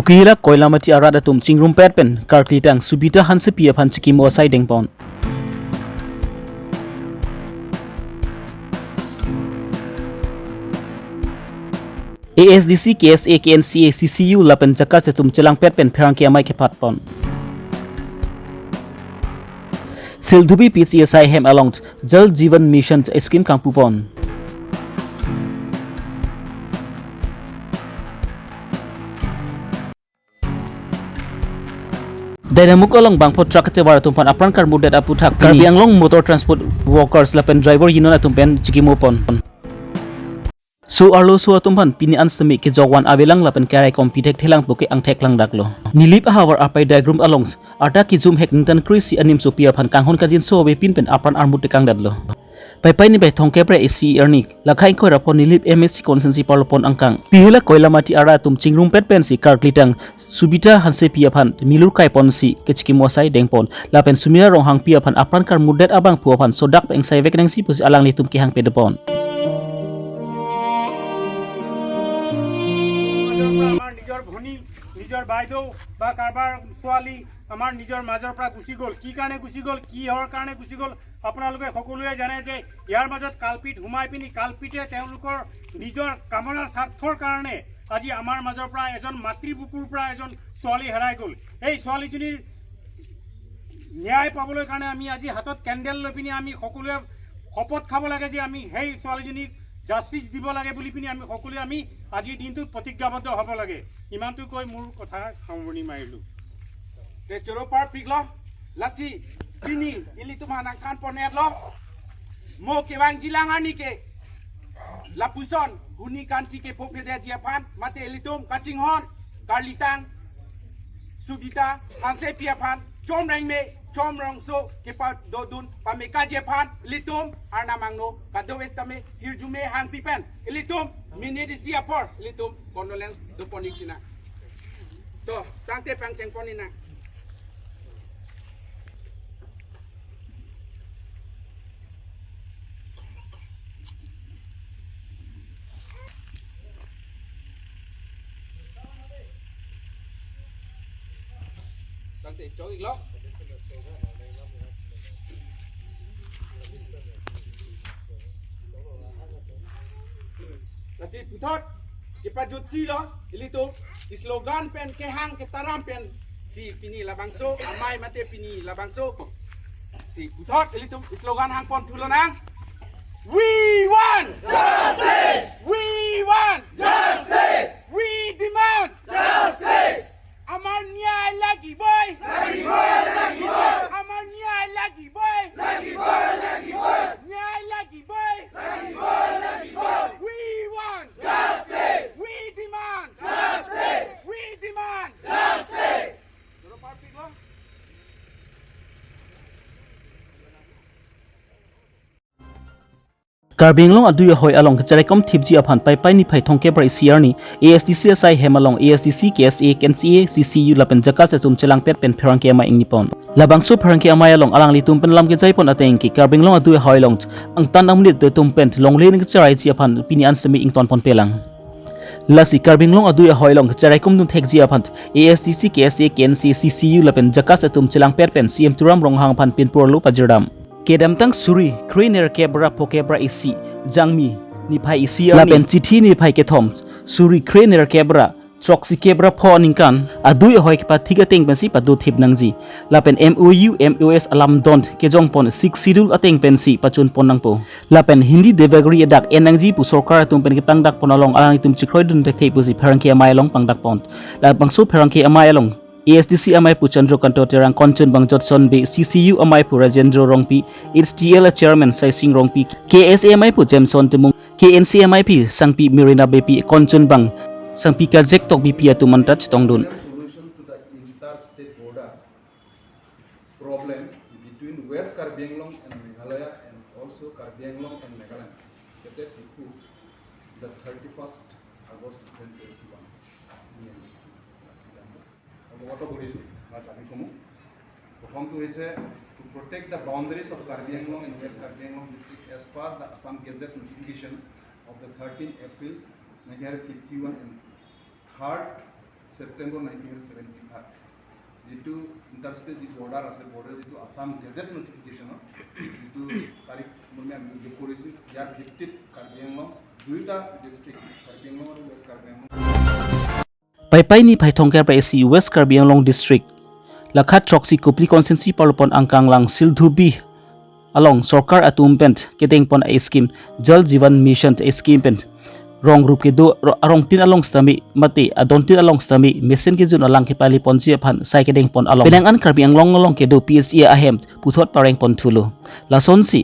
Tukila Koilamati arada tum chingrum pet pen karklitang Subita Hanse pia phan chikimo sai dengpon. ASDC KSA KNCA CCU lapen jaka se tum chelang pet pen pherang ke amai ke phat pon. Sildhubi PCSI hem along Jal Jeevan Mission scheme kangpu pon. Dynamuk along bangpho truck te war tumpan apran kar mudet apu thak Karbi Anglong motor transport workers lapen driver union atumpen chikimo pon. So arlo so atumpan pini anstami ke jogwan abelang lapen karai kompitek thelang poke angthek lang daklo. Nilip hawar apai diagram along arta ki zoom hek ningtan krisi anim sopia phan kanghon kajin so we pin pen apran armut te kang dadlo. Pai pai ni bai thongke pre AC ernik lakhai khoi rapon nilip MSc konsensi parlopon angkang. Pihela Koilamati ara tum chingrum pet pen si karklitang Subita Hanse pia phan milur kai pon si kechki mosai dengpon lapen sumia ronghang pia phan apran kar mudet abang phu phan sodak peng sai vek nang si pusi alang li tum ki hang pe depon. আমাৰ নিজৰ ভনী, নিজৰ বাইদেউ বা কাৰোবাৰ ছোৱালী আমাৰ নিজৰ মাজৰ পৰা গুচি গ'ল। কি কাৰণে গুচি গ'ল, কিহৰ কাৰণে গুচি গ'ল, আপোনালোকে সকলোৱে জানে যে ইয়াৰ মাজত কালপিত সোমাই পিনি কালপিতে তেওঁলোকৰ নিজৰ কামনাৰ স্বাৰ্থৰ কাৰণে আজি আমাৰ মাজৰ পৰা এজন মাতৃ বুকুৰ পৰা এজন ছোৱালী হেৰাই গ'ল। এই ছোৱালীজনীৰ ন্যায় পাবলৈ কাৰণে আমি আজি হাতত কেণ্ডেল লৈ পিনি আমি সকলোৱে শপত খাব লাগে যে আমি সেই ছোৱালীজনীক জাষ্টিছ দিব লাগে বুলি পিনি আমি সকলোৱে আমি আজিৰ দিনটোত প্ৰতিজ্ঞাবদ্ধ হ'ব লাগে। ইমানটো কৈ মোৰ কথা সামৰণি মাৰিলোঁ। Te choro par pik lo lasi pini ili tu manang kan ponet lo mo ke wang jilang ani ke lapuson huni kanti ke pope de japan mate ilitum kaching hon karlitang Subita Hanse piapan chom rang me chom rong so ke pa dodun pa me ka japan ilitum arna mangno kado westame hirjume hang pipen ilitum minute siapor ilitum condolence do ponisina to tangte pangcheng ponina. Tangte chok lo. Nasi putot ke pajut si lo ilito slogan pen ke hang ke taram pen si pini labangso amai mate pini labangso si putot ilito slogan hang pon thulonang. We want justice, we want justice, we demand justice. আমার ন্যায় লাগিবই, লাগিবই, লাগিবই। আমার ন্যায় লাগিবই, লাগিবই, লাগিবই। ন্যায় লাগিবই, লাগিবই, লাগিবই। We want justice, we demand justice, we demand justice. Karbi Anglong adui hoi along charekom thipji aphan pai pai ni phai thongke par CR ni ASDC SI hemalong ASDC KSA KNCA CCU lapen jaka se chum chelang pet pen pherang ke ama ingni pon labangsu pherang ke ama along alang li tum pen lam ke jai pon ateng ki Karbi Anglong adui hoi long ang tan amni de tum pen longle ni charai chi aphan pini an semi ington pon pelang lasi Karbi Anglong adui hoi long charekom dun thekji aphan ASDC KSA KNCA CCU lapen jaka se tum chelang pet pen CM Turam Ronghang phan pinpur lu pajerdam kedamtang suri krener kebra pokebra isi jangmi ni phai isi lapen chithi ni phai ke thom suri krener kebra troxy kebra pho ningkan adui hoi ke pa thiga teng pensi pa du thip nangji lapen MOU MOS alam don't ke jong pon 6 schedule ateng pensi pachun pon nangpo lapen Hindi Devanagari adak enangji pu sarkar tum pen ke pangdak ponalong alang tum chikroi dun the pu si pherang ke amai long pangdak pon la bangsu pherang ke amai long ASDC amai pu Chandra Kanto Terang Konchun Bang Jotson B CCU amai pu Rajendra Rongpi HTL Chairman Sai Singh Rongpi KSA amai pu Jameson Tumung KNC amai P Sangpi Mirina BP Konchun Bang Sangpi Kajek Tok BP atu mantat Tongdun. Solution to the interstate border problem between West Karbi Anglong and Meghalaya and also Karbi Anglong and Nagaland dated approved the 31st August 2021. অৱগত কৰিছোঁ বা দাবীসমূহ প্ৰথমটো হৈছে to protect the boundaries of Karbi Anglong and West Karbi Anglong district as per the Assam Gazette notification of the 13 April 1951 and 3rd September 1975 যিটো interstate যি border আছে, border যিটো আছাম গেজেট নটিফিকেশ্যনত যিটো তাৰিখ মানে আমি উল্লেখ কৰিছোঁ, ইয়াৰ ভিত্তিত কাৰ্বি আংলং দুয়োটা ডিষ্ট্ৰিক্ট কাৰ্বি আংলং আৰু west Karbi Anglong Pai ni phai thong ke si West Karbi Anglong district lakha troxi kupli constituency palpon angkang lang Sildhubi along Sarkar atum pen keteng pon a scheme Jal Jeevan Mission a scheme pen rong rup ke do arong tin along stami mate adon tin along stami mesen ke jun alang ke pali pon ji phan sai kedeng pon along penang an Karbi Anglong along ke do PSE ahem puthot pareng pon thulo lasonsi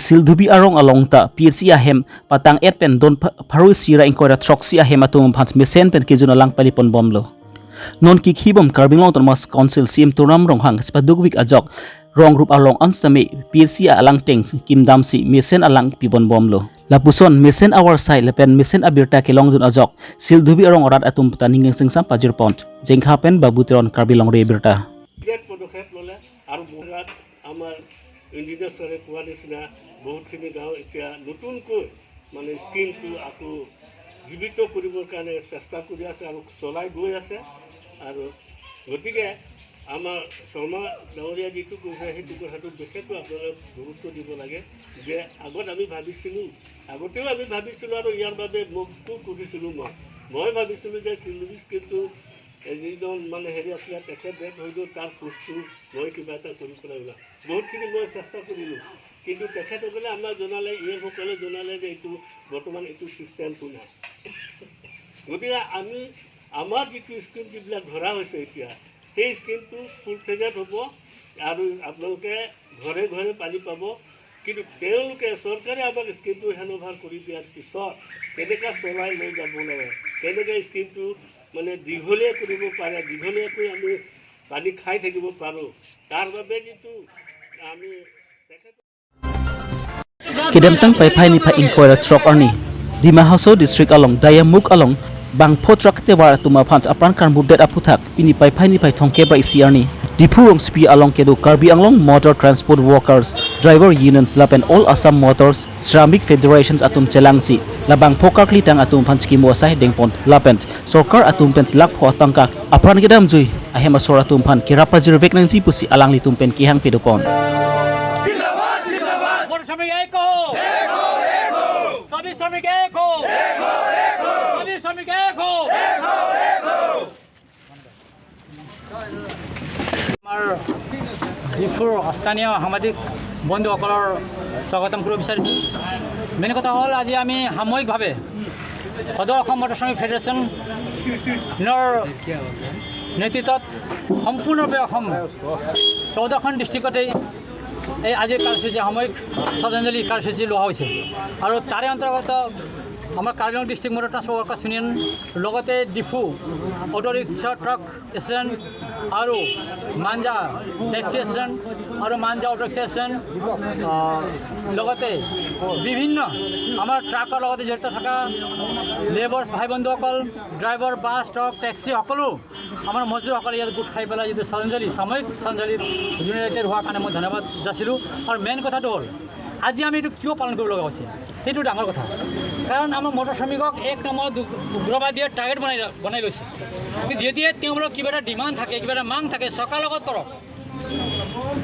Sildhubi arong along ta PSE ahem patang et pen don pharu sira inkoira troxi ahem atum phan mesen pen ke jun alang pali pon bomlo non ki khibom Karbi Anglong Autonomous Council CM Turam Ronghang spadugwik ajok rong rup along anstami PSC alang teng kim damsi mesen alang pibon bomlo lapuson mesen our side lepen mesen abirta kelong jun ajok Sildhubi arong orat atum taning singsam pajir pont jengkha pen babutron Karbi Long re birta বিৰাট পদক্ষেপ ল'লে আৰু ইয়াত আমাৰ engineer ছাৰে কোৱা নিচিনা বহুতখিনি গাঁও এতিয়া নতুনকৈ মানে স্কিমটো আকৌ জীৱিত কৰিবৰ কাৰণে চেষ্টা কৰি আছে আৰু চলাই গৈ আছে। আৰু গতিকে আমাৰ শৰ্মা ডাঙৰীয়া যিটো কৈছে সেইটো কথাটো বিশেষকৈ আপোনালোক গুৰুত্ব দিব লাগে যে আগত আমি ভাবিছিলোঁ, আগতেও আমি ভাবিছিলোঁ আৰু ইয়াৰ বাবে মোকো সুধিছিলোঁ, মই ভাবিছিলোঁ যে চিলডুবি স্কিমটো যিজন মানে হেৰি আছিলে তেখেত ডেথ হৈ গ'ল, তাৰ পোষ্টটো মই কিবা এটা কৰি পেলাই ওলাম। বহুতখিনি মই চেষ্টা কৰিলোঁ, কিন্তু তেখেতসকলে আমাক জনালে, ইসকলে জনালে যে এইটো বৰ্তমান এইটো ছিষ্টেমটো নাই। গতিকে আমি আমাৰ যিটো স্কিম যিবিলাক ধৰা হৈছে এতিয়া, সেই স্কিমটো ফুল ফ্লেজত হ'ব আৰু আপোনালোকে ঘৰে ঘৰে পানী পাব। কিন্তু তেওঁলোকে চৰকাৰে আমাক স্কিমটো হেণ্ড অভাৰ কৰি দিয়াৰ পিছত কেনেকৈ চলাই লৈ যাব লাগে, কেনেকৈ স্কিমটো মানে দীঘলীয়া কৰিব পাৰে, দীঘলীয়াকৈ আমি পানী খাই থাকিব পাৰোঁ, তাৰ বাবে যিটো আমি তেখেত Kedemtang pai phai ni pha inquiry truck arni Dima Hasao district along Dayamuk along bangpho truck te war atuma phan apran kar mubdet aputhak pini pai phai ni phai thongke ba isi arni Diphu rong spi along kedo Karbi Anglong Motor Transport Workers Driver Union Club and All Assam Motors Shramik Federations atum chelangsi labang phokar tang atum phan chki mo sai dengpon lapent Sarkar atum pen lak pho tangka apran kedam jui ahema sor atum phan kirapa jir vek nang ji pusi alang li tum pen ki hang pidopon. Motor श्रमिक एक हो, सभी श्रमिक एक हो, सभी श्रमिक एक हो। আমাৰ ডিফুৰ স্থানীয় সাংবাদিক বন্ধুসকলৰ স্বাগতম কৰিব বিচাৰিছোঁ। মেইন কথা হ'ল আজি আমি সামূহিকভাৱে সদৌ অসম মটৰ শ্ৰমিক ফেডাৰেশ্যনৰ নেতৃত্বত সম্পূৰ্ণৰূপে অসম 14খন ডিষ্ট্ৰিক্টতেই এই আজিৰ কাৰ্যসূচী সামূহিক শ্ৰদ্ধাঞ্জলি কাৰ্যসূচী লোৱা হৈছে। আৰু তাৰে অন্তৰ্গত আমাৰ Karbi Anglong district motor transport workers union, লগতে Diphu auto rickshaw truck association আৰু মাঞ্জা টেক্সি এছ'চিয়েশ্যন আৰু মাঞ্জা অ'টো ৰিক্সা এছ'চিয়েশ্যন, লগতে বিভিন্ন আমাৰ ট্ৰাকৰ লগতে জড়িত থকা লেবাৰ্ছ ভাই বন্ধুসকল, ড্ৰাইভাৰ, বাছ, ট্ৰাক, টেক্সি সকলো আমাৰ মজদুৰসকলে ইয়াত গোট খাই পেলাই যিটো শ্ৰদ্ধাঞ্জলি সামূহিক শ্ৰদ্ধাঞ্জলি ইউনাইটেড হোৱাৰ কাৰণে মই ধন্যবাদ যাচিলোঁ। আৰু মেইন কথাটো হ'ল আজি আমি এইটো কিয় পালন কৰিব লগা হৈছে সেইটো ডাঙৰ কথা। কাৰণ আমাৰ মটৰ শ্ৰমিকক এক নম্বৰ উগ্ৰবাদীয়ে টাৰ্গেট বনাই লৈছে। কিন্তু যেতিয়া তেওঁলোকৰ কিবা এটা ডিমাণ্ড থাকে, কিবা এটা মাং থাকে, চৰকাৰৰ লগত কৰক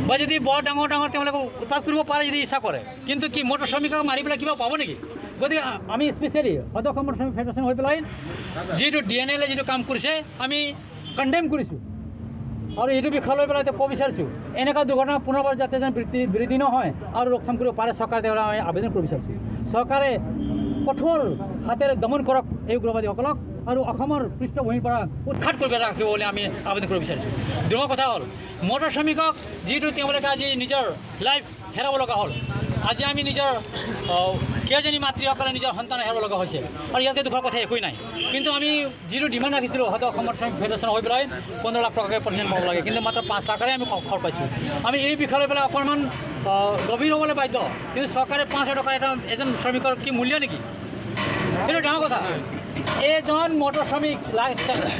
বা যদি বৰ ডাঙৰ ডাঙৰ তেওঁলোকে উৎপাদ কৰিব পাৰে যদি ইচ্ছা কৰে, কিন্তু কি মটৰ শ্ৰমিকক মাৰি পেলাই কিবা পাব নেকি? গতিকে আমি স্পেচিয়েলি সদৌ অসম মটৰ শ্ৰমিক ফেডাৰেশ্যন হৈ পেলাই যিটো ডি এন এলে যিটো কাম কৰিছে আমি কণ্ডেম কৰিছোঁ আৰু এইটো বিষয় লৈ পেলাই ক'ব বিচাৰিছোঁ এনেকুৱা দুৰ্ঘটনা পুনৰবাৰ যাতে যেন বৃদ্ধি নহয় আৰু ৰক্ষণ কৰিব পাৰে চৰকাৰে, তেওঁলোকে আমি আবেদন কৰিব বিচাৰিছোঁ। চৰকাৰে কঠোৰ হাতেৰে দমন কৰক এই উগ্ৰবাদীসকলক আৰু অসমৰ পৃষ্ঠভূমিৰ পৰা উৎখাত কৰিব ৰাখিব বুলি আমি আবেদন কৰিব বিচাৰিছোঁ। দ্বিতীয় কথা হ'ল মটৰ শ্ৰমিকক যিটো তেওঁলোকে আজি নিজৰ লাইফ হেৰাব লগা হ'ল, আজি আমি নিজৰ কেইজনী মাতৃসকলে নিজৰ সন্তান হেৰাব লগা হৈছে আৰু ইয়াতে দুখৰ কথা একোৱেই নাই। কিন্তু আমি যিটো ডিমাণ্ড ৰাখিছিলোঁ সদৌ অসম মটৰ শ্ৰমিক ফেডাৰেশ্যন হৈ পেলাই 15 লাখ টকাকৈ প্ৰতিদিন পাব লাগে, কিন্তু মাত্ৰ 5 টকাৰে আমি খৰ পাইছোঁ। আমি এই বিষয় লৈ পেলাই অকণমান গভীৰ হ'বলৈ বাধ্য। কিন্তু চৰকাৰে 5 টকাৰ এটা এজন শ্ৰমিকৰ কি মূল্য নেকি? সেইটো ডাঙৰ কথা। এজন মটৰ শ্ৰমিক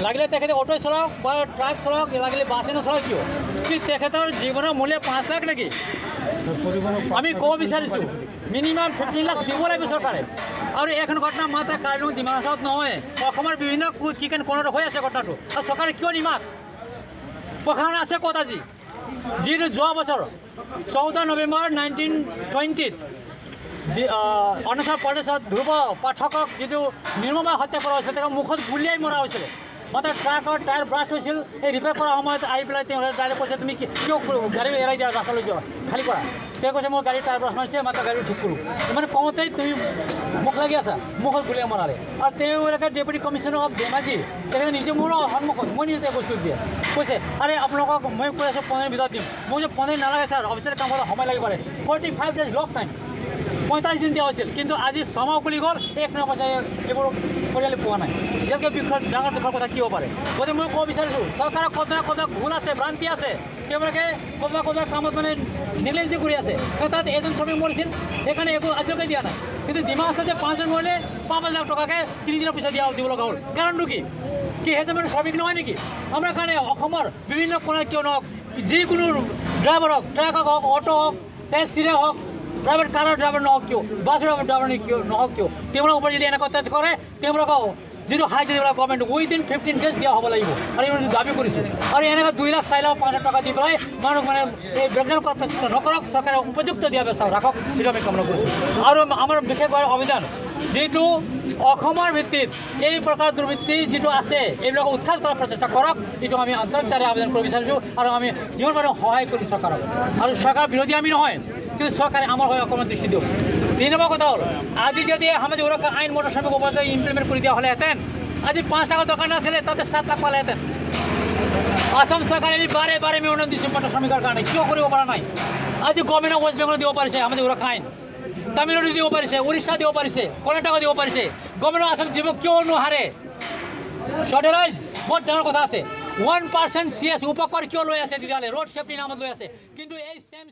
লাগিলে তেখেতে অ'টো চলাওক বা ট্ৰাক চলাওক, লাগিলে বাছে নচলাওক কিয়, কি তেখেতৰ জীৱনৰ মূল্য 5 লাখ নেকি? আমি ক'ব বিচাৰিছোঁ মিনিমাম 15 লাখ দিব লাগিব চৰকাৰে। আৰু এইখন ঘটনা মাত্ৰ কাৰ্বি আংলং ডিমা হাছাওত নহয়, অসমৰ বিভিন্ন কিকেন কোণত হৈ আছে ঘটনাটো। আৰু চৰকাৰে কিয় নিমাত? প্ৰশাসন আছে ক'ত আজি? যিটো যোৱা বছৰ 14 নৱেম্বৰ 1920 অৰুণাচল প্ৰদেশত ধ্ৰুৱ পাঠকক যিটো নিৰ্মমভাৱে হত্যা কৰা হৈছিলে, তেওঁক মুখত গুলীয়াই মৰা হৈছিলে। মাত্ৰ ট্ৰাকৰ টায়াৰ ব্ৰাষ্ট হৈছিল, এই ৰিপেয়াৰ কৰাৰ সময়ত আহি পেলাই তেওঁলোকে ডাইৰেক্ট কৈছে তুমি কিয় গাড়ী এৰাই দিয়া, ৰাস্তালৈ যোৱা, খালী কৰা। তেওঁ কৈছে মোৰ গাড়ীৰ টায়াৰ ব্ৰাষ্ট মাৰিছে, মাত্ৰ গাড়ী ঠিক কৰোঁ। মানে কওঁতেই তুমি মুখ লাগি আছা, মুখত গুলীয়াই মৰালে। আৰু তেওঁলোকে ডেপুটি কমিশ্যনাৰ অফ ধেমাজি, তেখেতে নিজে মোৰ সন্মুখত, মই নিজে কৈছিলোঁ দিয়ে কৈছে আৰে আপোনালোকক মই কৈ আছোঁ 15 ভিতৰত দিম। মই কৈছোঁ 15 নালাগে ছাৰ, অফিচিয়েল কাম কৰাৰ সময় লাগিব পাৰে। 45 ডেজ লক টাইম, 45 দিন দিয়া হৈছিল, কিন্তু আজি 6 মাহ উকলি গ'ল, এক ন পইচা এইবোৰ পৰিয়ালে পোৱা নাই। ইয়াতকৈ বিষয় ডাঙৰ দুখৰ কথা কি হ'ব পাৰে? গতিকে মই ক'ব বিচাৰিছোঁ চৰকাৰৰ ক'ত না ক'ত ভুল আছে, ভ্ৰান্তি আছে, তেওঁলোকে ক'ৰবাত ক'ৰবাত কামত মানে নেগলেঞ্চি কৰি আছে। তাত এজন শ্ৰমিক মৰিছিল, সেইকাৰণে একো আজিলৈকে দিয়া নাই। কিন্তু ডিমা হাছাওত যে 5জন মৰিলে 5 লাখ টকাকৈ 3 দিনৰ পিছত দিব লগা হ'ল। কাৰণটো কি? কি সেইজন মানুহ শ্ৰমিক নহয় নেকি? আমাৰ কাৰণে অসমৰ বিভিন্ন কোণত কিয় নহওক, যিকোনো ড্ৰাইভাৰ হওক, ট্ৰাকক হওক, অ'টো হওক, টেক্সিৰে হওক, প্ৰাইভেট কাৰৰ ড্ৰাইভাৰ নহওক কিয়, বাছৰ ড্ৰাইভাৰ নহওক কিয়, তেওঁলোকৰ ওপৰত যদি এনেকুৱা টাচ কৰে, তেওঁলোকক যিটো সাহায্য দিব লাগে গভৰ্ণমেণ্ট উইদিন 15 ডেজ দিয়া হ'ব লাগিব। আৰু এইটো দাবী কৰিছোঁ। আৰু এনেকুৱা 2 লাখ 4 লাখ 5 লাখ টকা দি পেলাই মানুহক মানে এই ব্ৰেকডাউন কৰাৰ চেষ্টা নকৰক, চৰকাৰে উপযুক্ত দিয়া ব্যৱস্থা ৰাখক, সেইটো আমি কামনা কৰিছোঁ। আৰু আমাৰ বিশেষভাৱে অভিযান যিটো অসমৰ ভিত্তিত এই প্ৰকাৰৰ দুৰ্বৃত্তি যিটো আছে, এইবিলাক উৎখাত কৰাৰ প্ৰচেষ্টা কৰক, এইটো আমি আন্তৰিকতাৰে আবেদন কৰিব বিচাৰিছোঁ। আৰু আমি যিমান পাৰোঁ সহায় কৰিম চৰকাৰক। আৰু চৰকাৰ বিৰোধী আমি নহয়, কিন্তু চৰকাৰে আমাৰ হৈ অকণমান দৃষ্টি দিয়ক। 3 নম্বৰ কথা হ'ল, আজি যদি সামাজিক সুৰক্ষা আইন মটৰ শ্ৰমিকৰ ওপৰত ইমপ্লিমেণ্ট কৰি দিয়া হ'লেহেঁতেন, আজি 5 লাখৰ দৰকাৰ নাছিলে, তাতে 7 লাখ পালেহেঁতেন। আসাম চৰকাৰে আমি বাৰে বাৰে মেমৰেণ্ডাম দিছোঁ মটৰ শ্ৰমিকৰ কাৰণে, কিয় কৰিব পৰা নাই? আজি গভৰ্ণমেণ্ট অফ ৱেষ্ট বেংগলত দিব পাৰিছে সামাজিক সুৰক্ষা আইন, তামিলনাডু দিব পাৰিছে, উৰিষ্যা দিব পাৰিছে, কৰ্ণাটকা দিব পাৰিছে, গভৰ্ণমেণ্ট অফ আসাম দিব কিয় নোৱাৰে? ৰাইজ বহুত ডাঙৰ কথা আছে। 1% চি এছ উপকৰ কিয় লৈ আছে তেতিয়াহ'লে? ৰোড ছেফটিৰ নামত লৈ আছে, কিন্তু এই ছেম